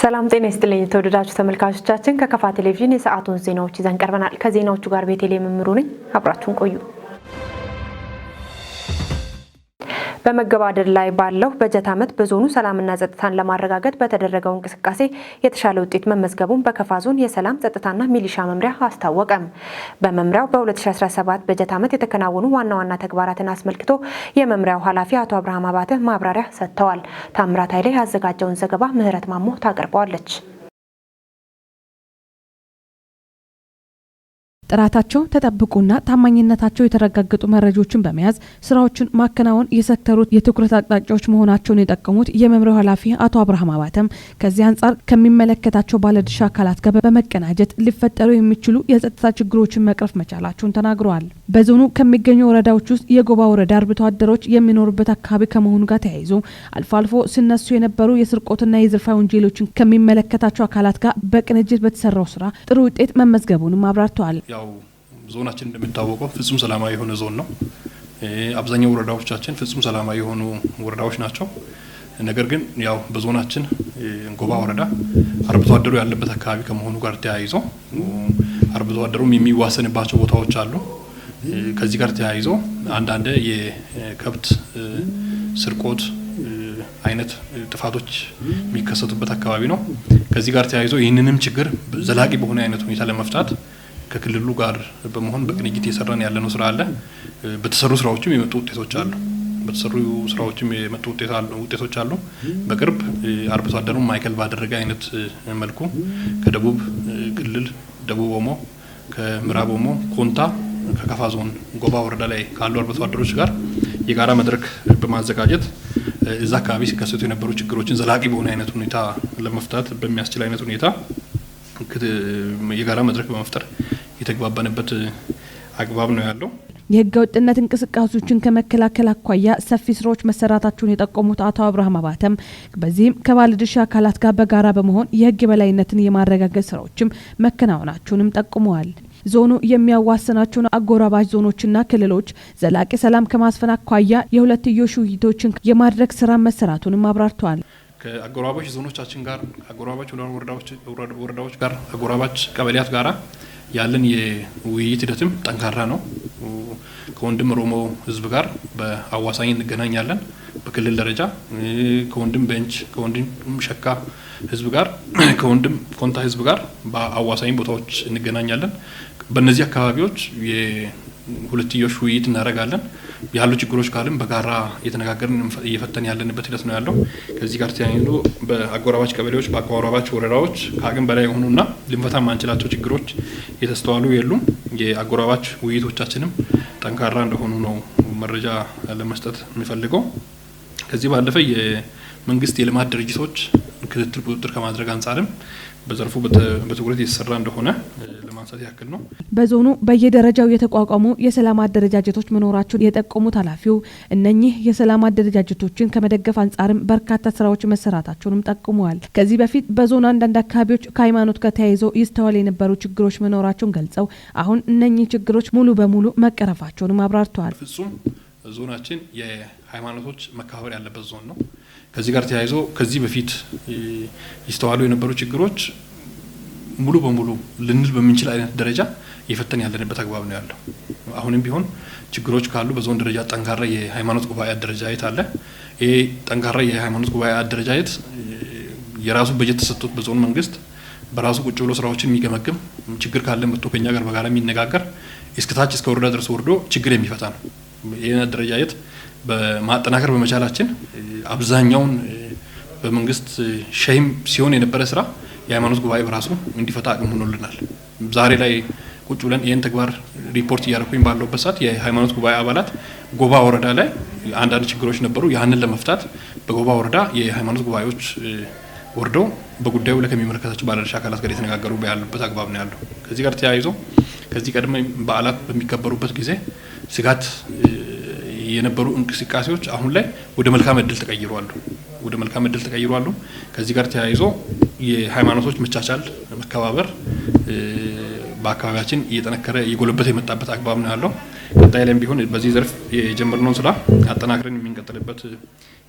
ሰላም ጤና ይስጥልኝ የተወደዳችሁ ተመልካቾቻችን፣ ከከፋ ቴሌቪዥን የሰዓቱን ዜናዎች ይዘን ቀርበናል። ከዜናዎቹ ጋር ቤተልሔም እምሩ ነኝ። አብራችሁን ቆዩ። በመገባደድ ላይ ባለው በጀት ዓመት በዞኑ ሰላምና ጸጥታን ለማረጋገጥ በተደረገው እንቅስቃሴ የተሻለ ውጤት መመዝገቡን በከፋ ዞን የሰላም ጸጥታና ሚሊሻ መምሪያ አስታወቀም። በመምሪያው በ2017 በጀት ዓመት የተከናወኑ ዋና ዋና ተግባራትን አስመልክቶ የመምሪያው ኃላፊ አቶ አብርሃም አባተ ማብራሪያ ሰጥተዋል። ታምራት ኃይሌ ያዘጋጀውን ዘገባ ምህረት ማሞ ታቀርበዋለች። ጥራታቸው ተጠብቆና ታማኝነታቸው የተረጋገጡ መረጃዎችን በመያዝ ስራዎችን ማከናወን የሴክተሩ የትኩረት አቅጣጫዎች መሆናቸውን የጠቀሙት የመምሪያው ኃላፊ አቶ አብርሃም አባተም ከዚህ አንጻር ከሚመለከታቸው ባለድርሻ አካላት ጋር በመቀናጀት ሊፈጠሩ የሚችሉ የጸጥታ ችግሮችን መቅረፍ መቻላቸውን ተናግረዋል። በዞኑ ከሚገኙ ወረዳዎች ውስጥ የጎባ ወረዳ አርብቶ አደሮች የሚኖሩበት አካባቢ ከመሆኑ ጋር ተያይዞ አልፎ አልፎ ሲነሱ የነበሩ የስርቆትና የዝርፊያ ወንጀሎችን ከሚመለከታቸው አካላት ጋር በቅንጅት በተሰራው ስራ ጥሩ ውጤት መመዝገቡንም አብራርተዋል። ያው ዞናችን እንደሚታወቀው ፍጹም ሰላማዊ የሆነ ዞን ነው። አብዛኛው ወረዳዎቻችን ፍጹም ሰላማዊ የሆኑ ወረዳዎች ናቸው። ነገር ግን ያው በዞናችን ጎባ ወረዳ አርብቶ አደሩ ያለበት አካባቢ ከመሆኑ ጋር ተያይዞ አርብቶ አደሩም የሚዋሰንባቸው ቦታዎች አሉ። ከዚህ ጋር ተያይዞ አንዳንድ የከብት ስርቆት አይነት ጥፋቶች የሚከሰቱበት አካባቢ ነው። ከዚህ ጋር ተያይዞ ይህንንም ችግር ዘላቂ በሆነ አይነት ሁኔታ ለመፍታት ከክልሉ ጋር በመሆን በቅንጅት እየሰራን ያለነው ስራ አለ። በተሰሩ ስራዎችም የመጡ ውጤቶች አሉ። በተሰሩ ስራዎችም የመጡ ውጤቶች አሉ። በቅርብ አርብቶ አደሩን ማዕከል ባደረገ አይነት መልኩ ከደቡብ ክልል ደቡብ ኦሞ፣ ከምዕራብ ኦሞ ኮንታ፣ ከከፋ ዞን ጎባ ወረዳ ላይ ካሉ አርብቶ አደሮች ጋር የጋራ መድረክ በማዘጋጀት እዛ አካባቢ ሲከሰቱ የነበሩ ችግሮችን ዘላቂ በሆነ አይነት ሁኔታ ለመፍታት በሚያስችል አይነት ሁኔታ የጋራ መድረክ በመፍጠር የተግባባንበት አግባብ ነው ያለው። የህገ ወጥነት እንቅስቃሴዎችን ከመከላከል አኳያ ሰፊ ስራዎች መሰራታቸውን የጠቆሙት አቶ አብርሃም አባተም በዚህም ከባለድርሻ አካላት ጋር በጋራ በመሆን የህግ የበላይነትን የማረጋገጥ ስራዎችም መከናወናቸውንም ጠቁመዋል። ዞኑ የሚያዋስናቸውን አጎራባች ዞኖችና ክልሎች ዘላቂ ሰላም ከማስፈን አኳያ የሁለትዮሽ ውይይቶችን የማድረግ ስራ መሰራቱንም አብራርተዋል። ከአጎራባች ዞኖቻችን ጋር፣ አጎራባች ወረዳዎች ጋር፣ አጎራባች ቀበሌያት ጋራ ያለን የውይይት ሂደትም ጠንካራ ነው። ከወንድም ኦሮሞ ህዝብ ጋር በአዋሳኝ እንገናኛለን። በክልል ደረጃ ከወንድም ቤንች፣ ከወንድም ሸካ ህዝብ ጋር፣ ከወንድም ኮንታ ህዝብ ጋር በአዋሳኝ ቦታዎች እንገናኛለን። በእነዚህ አካባቢዎች የሁለትዮሽ ውይይት እናደርጋለን። ያሉ ችግሮች ካሉም በጋራ እየተነጋገርን እየፈተን ያለንበት ሂደት ነው ያለው። ከዚህ ጋር ተያይዞ በአጎራባች ቀበሌዎች፣ በአጎራባች ወረዳዎች ከአቅም በላይ የሆኑና ልንፈታ የማንችላቸው ችግሮች የተስተዋሉ የሉም። የአጎራባች ውይይቶቻችንም ጠንካራ እንደሆኑ ነው መረጃ ለመስጠት የሚፈልገው። ከዚህ ባለፈ የመንግስት የልማት ድርጅቶች ክትትል ቁጥጥር ከማድረግ አንጻርም በዘርፉ በትኩረት እየተሰራ እንደሆነ ለማንሳት ያክል ነው። በዞኑ በየደረጃው የተቋቋሙ የሰላም አደረጃጀቶች መኖራቸውን የጠቆሙት ኃላፊው እነኚህ የሰላም አደረጃጀቶችን ከመደገፍ አንጻርም በርካታ ስራዎች መሰራታቸውንም ጠቁመዋል። ከዚህ በፊት በዞኑ አንዳንድ አካባቢዎች ከሃይማኖት ጋር ተያይዘው ይስተዋል የነበሩ ችግሮች መኖራቸውን ገልጸው አሁን እነኚህ ችግሮች ሙሉ በሙሉ መቀረፋቸውንም አብራርተዋል። ፍጹም ዞናችን የሃይማኖቶች መከባበር ያለበት ዞን ነው። ከዚህ ጋር ተያይዞ ከዚህ በፊት ይስተዋሉ የነበሩ ችግሮች ሙሉ በሙሉ ልንል በምንችል አይነት ደረጃ እየፈተን ያለንበት አግባብ ነው ያለው። አሁንም ቢሆን ችግሮች ካሉ በዞን ደረጃ ጠንካራ የሃይማኖት ጉባኤ አደረጃጀት አለ። ይሄ ጠንካራ የሃይማኖት ጉባኤ አደረጃጀት የራሱ በጀት ተሰጥቶት በዞን መንግስት በራሱ ቁጭ ብሎ ስራዎችን የሚገመግም፣ ችግር ካለ መጥቶ ከኛ ጋር በጋራ የሚነጋገር፣ እስከታች እስከ ወረዳ ድረስ ወርዶ ችግር የሚፈታ ነው። ይህን አደረጃጀት በማጠናከር በመቻላችን አብዛኛውን በመንግስት ሸይም ሲሆን የነበረ ስራ የሃይማኖት ጉባኤ በራሱ እንዲፈታ አቅም ሆኖልናል። ዛሬ ላይ ቁጭ ብለን ይህን ተግባር ሪፖርት እያደረኩኝ ባለሁበት ሰዓት የሃይማኖት ጉባኤ አባላት ጎባ ወረዳ ላይ አንዳንድ ችግሮች ነበሩ። ያንን ለመፍታት በጎባ ወረዳ የሃይማኖት ጉባኤዎች ወርደው በጉዳዩ ላይ ከሚመለከታቸው ባለድርሻ አካላት ጋር የተነጋገሩ ያሉበት አግባብ ነው ያለው። ከዚህ ጋር ተያይዞ ከዚህ ቀደም በዓላት በሚከበሩበት ጊዜ ስጋት የነበሩ እንቅስቃሴዎች አሁን ላይ ወደ መልካም እድል ተቀይሯሉ። ወደ መልካም እድል ተቀይሯሉ። ከዚህ ጋር ተያይዞ የሃይማኖቶች መቻቻል፣ መከባበር በአካባቢያችን እየጠነከረ እየጎለበተ የመጣበት አግባብ ነው ያለው። ቀጣይ ላይም ቢሆን በዚህ ዘርፍ የጀመርነውን ስራ አጠናክረን የምንቀጥልበት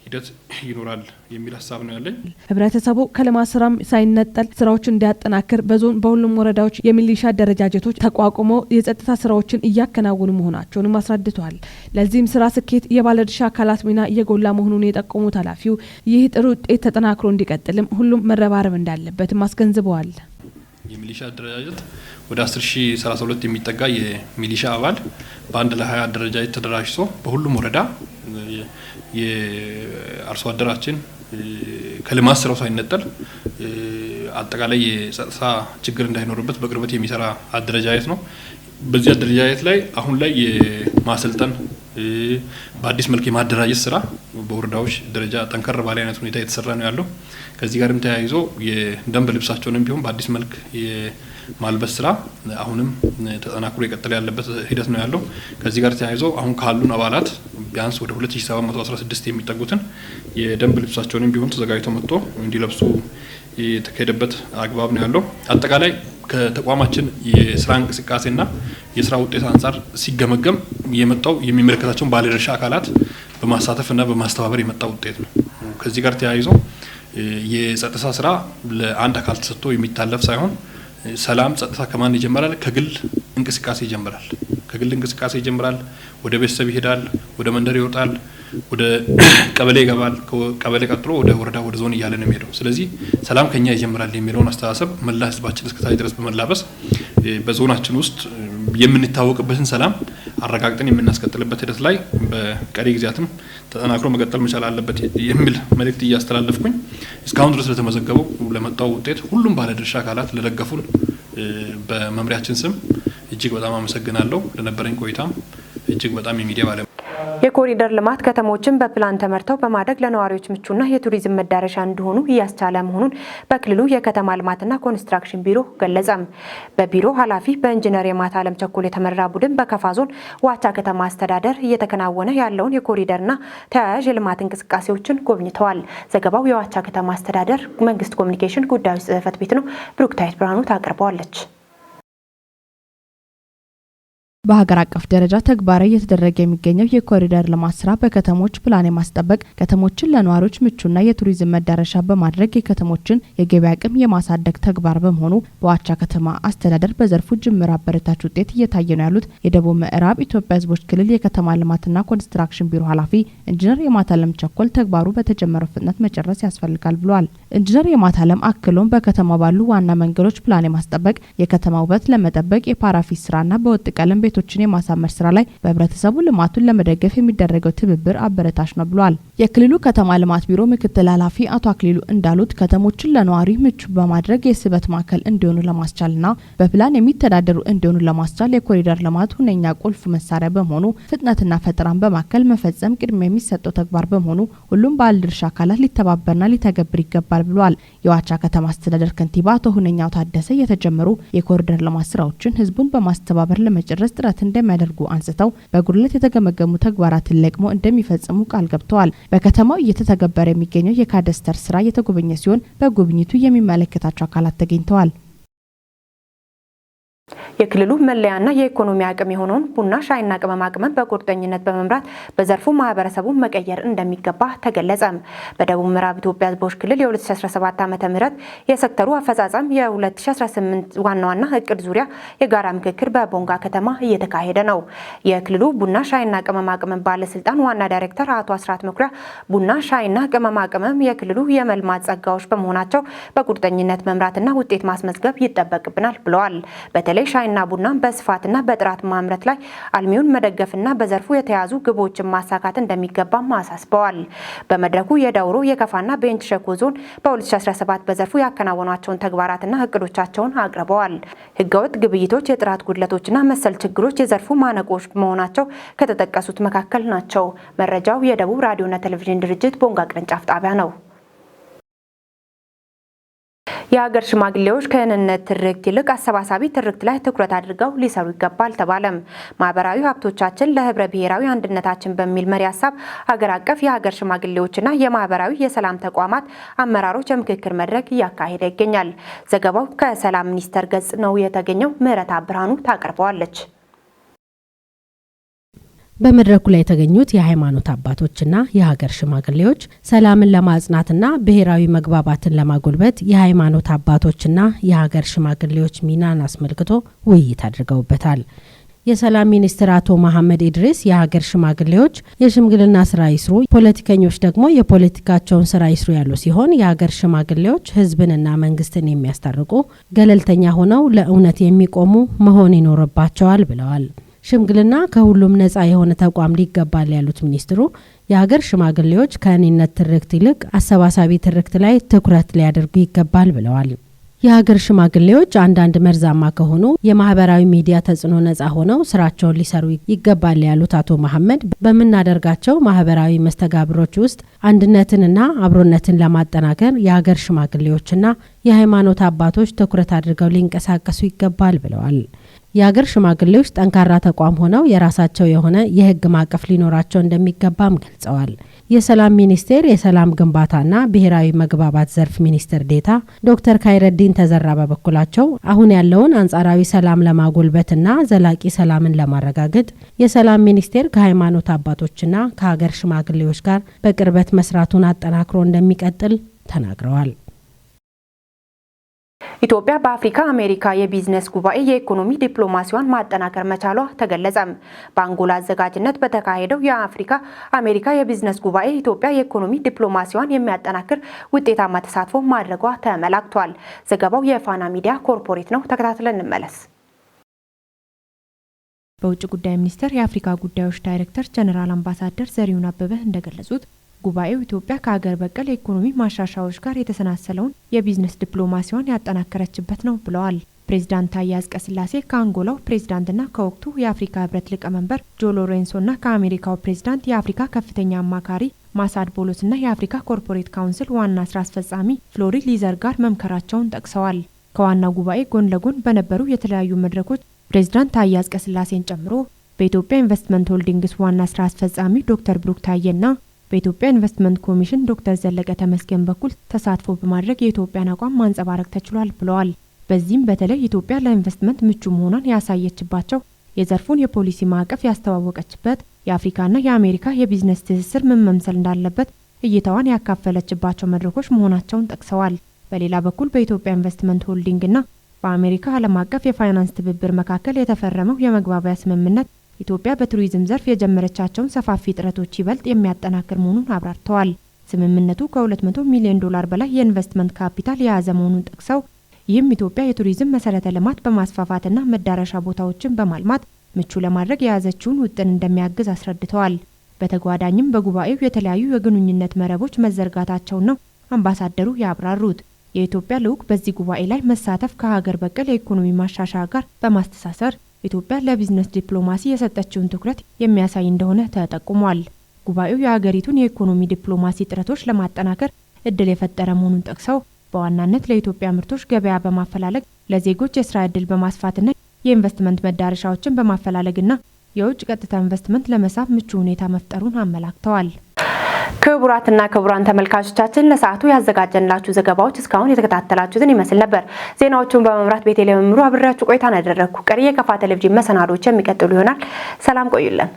ሂደት ይኖራል የሚል ሀሳብ ነው ያለኝ። ህብረተሰቡ ከልማት ስራም ሳይነጠል ስራዎችን እንዲያጠናክር በዞን በሁሉም ወረዳዎች የሚሊሻ አደረጃጀቶች ተቋቁሞ የጸጥታ ስራዎችን እያከናወኑ መሆናቸውንም አስረድተዋል። ለዚህም ስራ ስኬት የባለድርሻ አካላት ሚና እየጎላ መሆኑን የጠቆሙት ኃላፊው ይህ ጥሩ ውጤት ተጠናክሮ እንዲቀጥልም ሁሉም መረባረብ እንዳለበትም አስገንዝበዋል። የሚሊሻ አደረጃጀት ወደ 10,032 የሚጠጋ የሚሊሻ አባል በ1 ለ20 አደረጃጀት ተደራጅቶ በሁሉም ወረዳ የአርሶ አደራችን ከልማት ስራው ሳይነጠል አጠቃላይ የጸጥታ ችግር እንዳይኖርበት በቅርበት የሚሰራ አደረጃጀት ነው። በዚህ አደረጃጀት ላይ አሁን ላይ የማሰልጠን፣ በአዲስ መልክ የማደራጀት ስራ በወረዳዎች ደረጃ ጠንከር ባለ አይነት ሁኔታ የተሰራ ነው ያለው። ከዚህ ጋርም ተያይዞ የደንብ ልብሳቸውንም ቢሆን በአዲስ መልክ የማልበስ ስራ አሁንም ተጠናክሮ የቀጠለ ያለበት ሂደት ነው ያለው። ከዚህ ጋር ተያይዞ አሁን ካሉን አባላት ቢያንስ ወደ 2716 የሚጠጉትን የደንብ ልብሳቸውንም ቢሆን ተዘጋጅቶ መጥቶ እንዲለብሱ የተካሄደበት አግባብ ነው ያለው። አጠቃላይ ከተቋማችን የስራ እንቅስቃሴና የስራ ውጤት አንጻር ሲገመገም የመጣው የሚመለከታቸውን ባለድርሻ አካላት በማሳተፍና በማስተባበር የመጣ ውጤት ነው። ከዚህ ጋር ተያይዞ የጸጥታ ስራ ለአንድ አካል ተሰጥቶ የሚታለፍ ሳይሆን ሰላም ጸጥታ ከማን ይጀምራል? ከግል እንቅስቃሴ ይጀምራል። ከግል እንቅስቃሴ ይጀምራል። ወደ ቤተሰብ ይሄዳል፣ ወደ መንደር ይወጣል፣ ወደ ቀበሌ ይገባል። ቀበሌ ቀጥሎ ወደ ወረዳ፣ ወደ ዞን እያለ ነው የሚሄደው። ስለዚህ ሰላም ከኛ ይጀምራል የሚለውን አስተሳሰብ መላ ህዝባችን እስከታች ድረስ በመላበስ በዞናችን ውስጥ የምንታወቅበትን ሰላም አረጋግጠን የምናስቀጥልበት ሂደት ላይ በቀሪ ጊዜያትም ተጠናክሮ መቀጠል መቻል አለበት የሚል መልእክት እያስተላለፍኩኝ፣ እስካሁን ድረስ ለተመዘገበው ለመጣው ውጤት ሁሉም ባለድርሻ አካላት ለደገፉን በመምሪያችን ስም እጅግ በጣም አመሰግናለሁ። ለነበረኝ ቆይታም እጅግ በጣም የሚዲያ ባለ የኮሪደር ልማት ከተሞችን በፕላን ተመርተው በማደግ ለነዋሪዎች ምቹና የቱሪዝም መዳረሻ እንዲሆኑ እያስቻለ መሆኑን በክልሉ የከተማ ልማትና ኮንስትራክሽን ቢሮ ገለጸም። በቢሮ ኃላፊ በኢንጂነር የማታለም ቸኮል የተመራ ቡድን በከፋ ዞን ዋቻ ከተማ አስተዳደር እየተከናወነ ያለውን የኮሪደርና ተያያዥ የልማት እንቅስቃሴዎችን ጎብኝተዋል። ዘገባው የዋቻ ከተማ አስተዳደር መንግስት ኮሚኒኬሽን ጉዳዮች ጽህፈት ቤት ነው። ብሩክታይት ብርሃኑ ታቀርበዋለች። በሀገር አቀፍ ደረጃ ተግባራዊ እየተደረገ የሚገኘው የኮሪደር ልማት ስራ በከተሞች ፕላን የማስጠበቅ፣ ከተሞችን ለነዋሪዎች ምቹና የቱሪዝም መዳረሻ በማድረግ የከተሞችን የገቢ አቅም የማሳደግ ተግባር በመሆኑ በዋቻ ከተማ አስተዳደር በዘርፉ ጅምር አበረታች ውጤት እየታየ ነው ያሉት የደቡብ ምዕራብ ኢትዮጵያ ሕዝቦች ክልል የከተማ ልማትና ኮንስትራክሽን ቢሮ ኃላፊ ኢንጂነር የማታለም ቸኮል ተግባሩ በተጀመረው ፍጥነት መጨረስ ያስፈልጋል ብለዋል። ኢንጂነር የማታለም አክሎም በከተማ ባሉ ዋና መንገዶች ፕላን የማስጠበቅ፣ የከተማ ውበት ለመጠበቅ የፓራፊት ስራና በወጥ ቀለም ቤቶችን የማሳመር ስራ ላይ በህብረተሰቡ ልማቱን ለመደገፍ የሚደረገው ትብብር አበረታች ነው ብሏል። የክልሉ ከተማ ልማት ቢሮ ምክትል ኃላፊ አቶ አክሊሉ እንዳሉት ከተሞችን ለነዋሪ ምቹ በማድረግ የስበት ማዕከል እንዲሆኑ ለማስቻልና በፕላን የሚተዳደሩ እንዲሆኑ ለማስቻል የኮሪደር ልማት ሁነኛ ቁልፍ መሳሪያ በመሆኑ ፍጥነትና ፈጠራን በማከል መፈጸም ቅድሚያ የሚሰጠው ተግባር በመሆኑ ሁሉም ባለድርሻ አካላት ሊተባበርና ሊተገብር ይገባል ብሏል። የዋቻ ከተማ አስተዳደር ከንቲባ አቶ ሁነኛው ታደሰ የተጀመሩ የኮሪደር ልማት ስራዎችን ህዝቡን በማስተባበር ለመጨረስ ጥረት እንደሚያደርጉ አንስተው በጉድለት የተገመገሙ ተግባራትን ለቅሞ እንደሚፈጽሙ ቃል ገብተዋል። በከተማው እየተተገበረ የሚገኘው የካዳስተር ስራ እየተጎበኘ ሲሆን በጉብኝቱ የሚመለከታቸው አካላት ተገኝተዋል። የክልሉ መለያና የኢኮኖሚ አቅም የሆነውን ቡና፣ ሻይና ቅመማ ቅመም በቁርጠኝነት በመምራት በዘርፉ ማህበረሰቡን መቀየር እንደሚገባ ተገለጸ። በደቡብ ምዕራብ ኢትዮጵያ ሕዝቦች ክልል የ2017 ዓ.ም የሴክተሩ አፈጻጸም የ2018 ዋና ዋና እቅድ ዙሪያ የጋራ ምክክር በቦንጋ ከተማ እየተካሄደ ነው። የክልሉ ቡና፣ ሻይና ቅመማ ቅመም ባለስልጣን ዋና ዳይሬክተር አቶ አስራት መኩሪያ ቡና፣ ሻይና ቅመማ ቅመም የክልሉ የመልማት ጸጋዎች በመሆናቸው በቁርጠኝነት መምራትና ውጤት ማስመዝገብ ይጠበቅብናል ብለዋል። በተለይ ሻይና ቡናን በስፋትና በጥራት ማምረት ላይ አልሚውን መደገፍና በዘርፉ የተያዙ ግቦችን ማሳካት እንደሚገባም አሳስበዋል። በመድረኩ የዳውሮ፣ የከፋና ቤንች ሸኮ ዞን በ2017 በዘርፉ ያከናወኗቸውን ተግባራትና እቅዶቻቸውን አቅርበዋል። ህገወጥ ግብይቶች፣ የጥራት ጉድለቶችና መሰል ችግሮች የዘርፉ ማነቆዎች መሆናቸው ከተጠቀሱት መካከል ናቸው። መረጃው የደቡብ ራዲዮና ቴሌቪዥን ድርጅት ቦንጋ ቅርንጫፍ ጣቢያ ነው። የሀገር ሽማግሌዎች ከህንነት ትርክት ይልቅ አሰባሳቢ ትርክት ላይ ትኩረት አድርገው ሊሰሩ ይገባል ተባለም። ማህበራዊ ሀብቶቻችን ለህብረ ብሔራዊ አንድነታችን በሚል መሪ ሀሳብ ሀገር አቀፍ የሀገር ሽማግሌዎችና የማህበራዊ የሰላም ተቋማት አመራሮች የምክክር መድረክ እያካሄደ ይገኛል። ዘገባው ከሰላም ሚኒስቴር ገጽ ነው የተገኘው። ምህረት ብርሃኑ ታቀርበዋለች። በመድረኩ ላይ የተገኙት የሃይማኖት አባቶችና የሀገር ሽማግሌዎች ሰላምን ለማጽናትና ብሔራዊ መግባባትን ለማጎልበት የሃይማኖት አባቶችና የሀገር ሽማግሌዎች ሚናን አስመልክቶ ውይይት አድርገውበታል። የሰላም ሚኒስትር አቶ መሐመድ ኢድሪስ የሀገር ሽማግሌዎች የሽምግልና ስራ ይስሩ፣ ፖለቲከኞች ደግሞ የፖለቲካቸውን ስራ ይስሩ ያሉ ሲሆን፣ የሀገር ሽማግሌዎች ሕዝብንና መንግስትን የሚያስታርቁ፣ ገለልተኛ ሆነው ለእውነት የሚቆሙ መሆን ይኖርባቸዋል ብለዋል። ሽምግልና ከሁሉም ነጻ የሆነ ተቋም ሊገባል ያሉት ሚኒስትሩ፣ የሀገር ሽማግሌዎች ከእኔነት ትርክት ይልቅ አሰባሳቢ ትርክት ላይ ትኩረት ሊያደርጉ ይገባል ብለዋል። የሀገር ሽማግሌዎች አንዳንድ መርዛማ ከሆኑ የማህበራዊ ሚዲያ ተጽዕኖ ነጻ ሆነው ስራቸውን ሊሰሩ ይገባል ያሉት አቶ መሐመድ፣ በምናደርጋቸው ማህበራዊ መስተጋብሮች ውስጥ አንድነትንና አብሮነትን ለማጠናከር የሀገር ሽማግሌዎችና የሃይማኖት አባቶች ትኩረት አድርገው ሊንቀሳቀሱ ይገባል ብለዋል። የሀገር ሽማግሌዎች ጠንካራ ተቋም ሆነው የራሳቸው የሆነ የህግ ማዕቀፍ ሊኖራቸው እንደሚገባም ገልጸዋል። የሰላም ሚኒስቴር የሰላም ግንባታና ብሔራዊ መግባባት ዘርፍ ሚኒስትር ዴታ ዶክተር ካይረዲን ተዘራ በበኩላቸው፣ አሁን ያለውን አንጻራዊ ሰላም ለማጎልበትና ዘላቂ ሰላምን ለማረጋገጥ የሰላም ሚኒስቴር ከሃይማኖት አባቶችና ከሀገር ሽማግሌዎች ጋር በቅርበት መስራቱን አጠናክሮ እንደሚቀጥል ተናግረዋል። ኢትዮጵያ በአፍሪካ አሜሪካ የቢዝነስ ጉባኤ የኢኮኖሚ ዲፕሎማሲዋን ማጠናከር መቻሏ ተገለጸ። በአንጎላ አዘጋጅነት በተካሄደው የአፍሪካ አሜሪካ የቢዝነስ ጉባኤ ኢትዮጵያ የኢኮኖሚ ዲፕሎማሲዋን የሚያጠናክር ውጤታማ ተሳትፎ ማድረጓ ተመላክቷል። ዘገባው የፋና ሚዲያ ኮርፖሬት ነው። ተከታትለን እንመለስ። በውጭ ጉዳይ ሚኒስቴር የአፍሪካ ጉዳዮች ዳይሬክተር ጀኔራል አምባሳደር ዘሪሁን አበበ እንደገለጹት፣ ጉባኤው ኢትዮጵያ ከሀገር በቀል የኢኮኖሚ ማሻሻያዎች ጋር የተሰናሰለውን የቢዝነስ ዲፕሎማሲዋን ያጠናከረችበት ነው ብለዋል። ፕሬዚዳንት ታዬ አጽቀሥላሴ ከአንጎላው ፕሬዚዳንትና ከወቅቱ የአፍሪካ ህብረት ሊቀመንበር ጆ ሎሬንሶና ከአሜሪካው ፕሬዚዳንት የአፍሪካ ከፍተኛ አማካሪ ማሳድ ቦሎስና የአፍሪካ ኮርፖሬት ካውንስል ዋና ስራ አስፈጻሚ ፍሎሪ ሊዘር ጋር መምከራቸውን ጠቅሰዋል። ከዋናው ጉባኤ ጎን ለጎን በነበሩ የተለያዩ መድረኮች ፕሬዚዳንት ታዬ አጽቀሥላሴን ጨምሮ በኢትዮጵያ ኢንቨስትመንት ሆልዲንግስ ዋና ስራ አስፈጻሚ ዶክተር ብሩክ ታዬና በኢትዮጵያ ኢንቨስትመንት ኮሚሽን ዶክተር ዘለቀ ተመስገን በኩል ተሳትፎ በማድረግ የኢትዮጵያን አቋም ማንጸባረቅ ተችሏል ብለዋል። በዚህም በተለይ ኢትዮጵያ ለኢንቨስትመንት ምቹ መሆኗን ያሳየችባቸው፣ የዘርፉን የፖሊሲ ማዕቀፍ ያስተዋወቀችበት፣ የአፍሪካና የአሜሪካ የቢዝነስ ትስስር ምን መምሰል እንዳለበት እይታዋን ያካፈለችባቸው መድረኮች መሆናቸውን ጠቅሰዋል። በሌላ በኩል በኢትዮጵያ ኢንቨስትመንት ሆልዲንግና በአሜሪካ ዓለም አቀፍ የፋይናንስ ትብብር መካከል የተፈረመው የመግባቢያ ስምምነት ኢትዮጵያ በቱሪዝም ዘርፍ የጀመረቻቸውን ሰፋፊ ጥረቶች ይበልጥ የሚያጠናክር መሆኑን አብራርተዋል። ስምምነቱ ከ200 ሚሊዮን ዶላር በላይ የኢንቨስትመንት ካፒታል የያዘ መሆኑን ጠቅሰው፣ ይህም ኢትዮጵያ የቱሪዝም መሰረተ ልማት በማስፋፋትና መዳረሻ ቦታዎችን በማልማት ምቹ ለማድረግ የያዘችውን ውጥን እንደሚያግዝ አስረድተዋል። በተጓዳኝም በጉባኤው የተለያዩ የግንኙነት መረቦች መዘርጋታቸውን ነው አምባሳደሩ ያብራሩት። የኢትዮጵያ ልዑክ በዚህ ጉባኤ ላይ መሳተፍ ከሀገር በቀል የኢኮኖሚ ማሻሻያ ጋር በማስተሳሰር ኢትዮጵያ ለቢዝነስ ዲፕሎማሲ የሰጠችውን ትኩረት የሚያሳይ እንደሆነ ተጠቁሟል። ጉባኤው የሀገሪቱን የኢኮኖሚ ዲፕሎማሲ ጥረቶች ለማጠናከር እድል የፈጠረ መሆኑን ጠቅሰው፣ በዋናነት ለኢትዮጵያ ምርቶች ገበያ በማፈላለግ፣ ለዜጎች የስራ እድል በማስፋትና የኢንቨስትመንት መዳረሻዎችን በማፈላለግና የውጭ ቀጥታ ኢንቨስትመንት ለመሳብ ምቹ ሁኔታ መፍጠሩን አመላክተዋል። ክቡራትና ክቡራን ተመልካቾቻችን፣ ለሰዓቱ ያዘጋጀንላችሁ ዘገባዎች እስካሁን የተከታተላችሁትን ይመስል ነበር። ዜናዎቹን በመምራት ቤቴ ለመምሩ አብሬያችሁ ቆይታን ያደረግኩ። ቀሪ የከፋ ቴሌቪዥን መሰናዶዎች የሚቀጥሉ ይሆናል። ሰላም ቆዩልን።